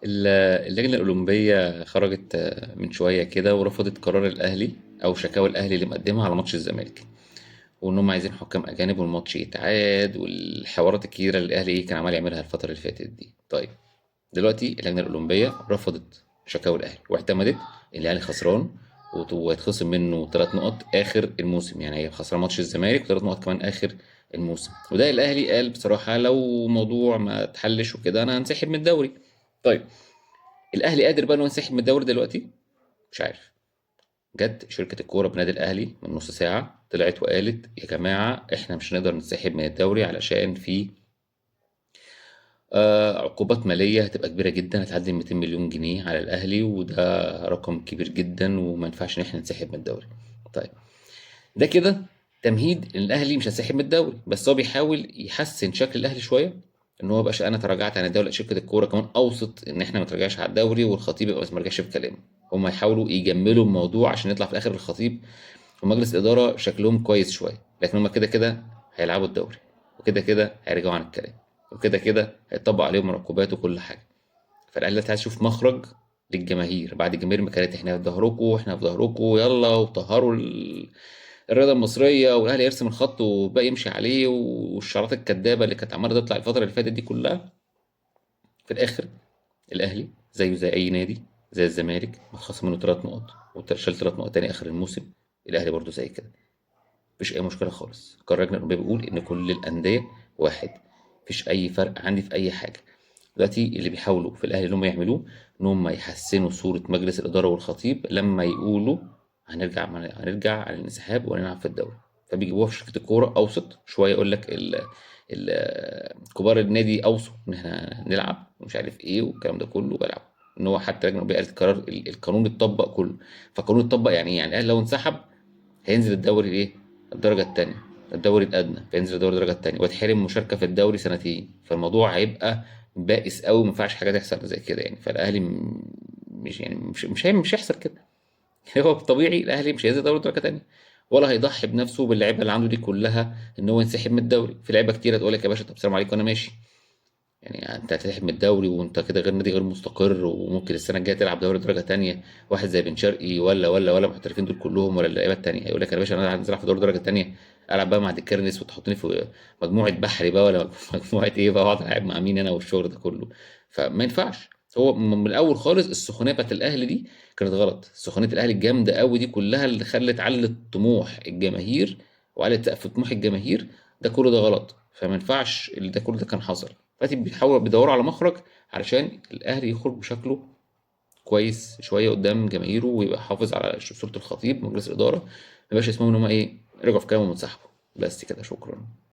ال- اللجنة الأولمبية خرجت من شوية كده ورفضت قرار الأهلي أو شكاوى الأهلي اللي مقدمها على ماتش الزمالك، وإن هم عايزين حكام أجانب والماتش يتعاد والحوارات الكتيرة اللي الأهلي إيه كان عمال يعملها الفترة اللي فاتت دي. طيب، دلوقتي اللجنة الأولمبية رفضت شكاوى الأهلي واعتمدت إن الأهلي خسران وهيتخصم منه 3 نقط آخر الموسم، يعني هي خسران ماتش الزمالك وثلاث نقط كمان آخر الموسم. وده الأهلي قال بصراحة لو موضوع ما اتحلش وكده أنا هنسحب من الدوري. طيب، الاهلي قادر بقى انه ينسحب من الدوري دلوقتي؟ مش عارف. جت شركة الكورة بنادي الاهلي من نص ساعة طلعت وقالت يا جماعة احنا مش هنقدر ننسحب من الدوري علشان في عقوبات ماليه هتبقى كبيرة جدا، هتعدي 200 مليون جنيه على الاهلي، وده رقم كبير جدا وما ينفعش ان احنا ننسحب من الدوري. طيب، ده كده تمهيد ان الاهلي مش هينسحب من الدوري، بس هو بيحاول يحسن شكل الاهلي شوية، ان هو بقاش انا تراجعت عن الدوري. شركة الكورة كمان اوصت ان احنا ما نتراجعش على الدوري، والخطيب يبقى ما رجعش في كلامه. هم يحاولوا يجملوا الموضوع عشان يطلع في الاخر الخطيب ومجلس الادارة شكلهم كويس شوية، لكن هم كده كده هيلعبوا الدوري، وكده كده هيرجعوا عن الكلام، وكده كده هيطبق عليهم العقوبات وكل حاجة. فالاهلي عايز يشوف مخرج للجماهير بعد الجماهير ما كانت احنا في ظهركم واحنا في ظهركم يلا وطهروا الرياضة المصرية، والاهلي يرسم الخط وبقى يمشي عليه، والشعارات الكدابه اللي كانت عماله تطلع الفترة اللي فاتت دي كلها. في الاخر الاهلي زيه زي اي نادي، زي الزمالك ما اتخصم منه 3 نقط وشال 3 نقط تاني اخر الموسم، الاهلي برضو زي كده، مفيش اي مشكلة خالص. قرار اللجنة الاولمبية بيقول ان كل الاندية واحد، مفيش اي فرق عندي في اي حاجة. دلوقتي اللي بيحاولوا في الاهلي اللي هم يعملوه ان هم يحسنوا صوره مجلس الادارة والخطيب لما يقولوا هنرجع على الانسحاب وهنلعب في الدوري، فبيجيبوها في شركة الكورة اوسط شوية، يقول لك كبار النادي اوصوا ان احنا نلعب ومش عارف ايه والكلام ده كله، بلعب ان هو حتى اللجنة الاولمبية قالت قرار القانون اتطبق كله. فالقانون اتطبق يعني ايه؟ يعني الاهلي لو انسحب هينزل الدوري الايه؟ الدرجة الثانية، الدوري الادنى، فينزل الدوري الدرجة الثانية ويتحرم مشاركة في الدوري سنتين. فالموضوع هيبقى بائس قوي، ما ينفعش حاجة تحصل زي كده يعني. فالاهلي مش يعني مش هيحصل كده. هو طبيعي الاهلي مش هينزل دوري درجه ثانية، ولا هيضحي بنفسه باللعيبه اللي عنده دي كلها ان هو ينسحب من الدوري. في لعيبة كتيرة تقول لك يا باشا طب سلام عليكم انا ماشي، يعني انت هتسحب من الدوري وانت كده غير نادي غير مستقر، وممكن السنة الجاية تلعب دوري درجه تانية. واحد زي بن شرقي ولا المحترفين دول كلهم ولا اللعيبة التانية هيقول لك يا باشا انا عايز العب في دوري درجه تانية، العب بقى مع ديكيرنس وتحطني في مجموعة بحري بقى، ولا مجموعة ايه بقى، واقعد العب مع مين انا والشغل ده كله. فما ينفعش. هو من الاول خالص السخونيه بتاعت الاهلي دي كانت غلط، سخونيه الاهلي الجامدة قوي دي كلها اللي خلت علت طموح الجماهير وعلت سقف طموح الجماهير، ده كله ده غلط. فما ينفعش اللي ده كله ده كان حصل. دلوقتي بيحاولوا بيدوروا على مخرج علشان الاهلي يخرج بشكله كويس شوية قدام جماهيره، ويبقى حافظ على صوره الخطيب مجلس الادارة، ما يبقاش اسمهم ان هم ايه رجعوا في كلامهم وانسحبوا. بس كده، شكرا.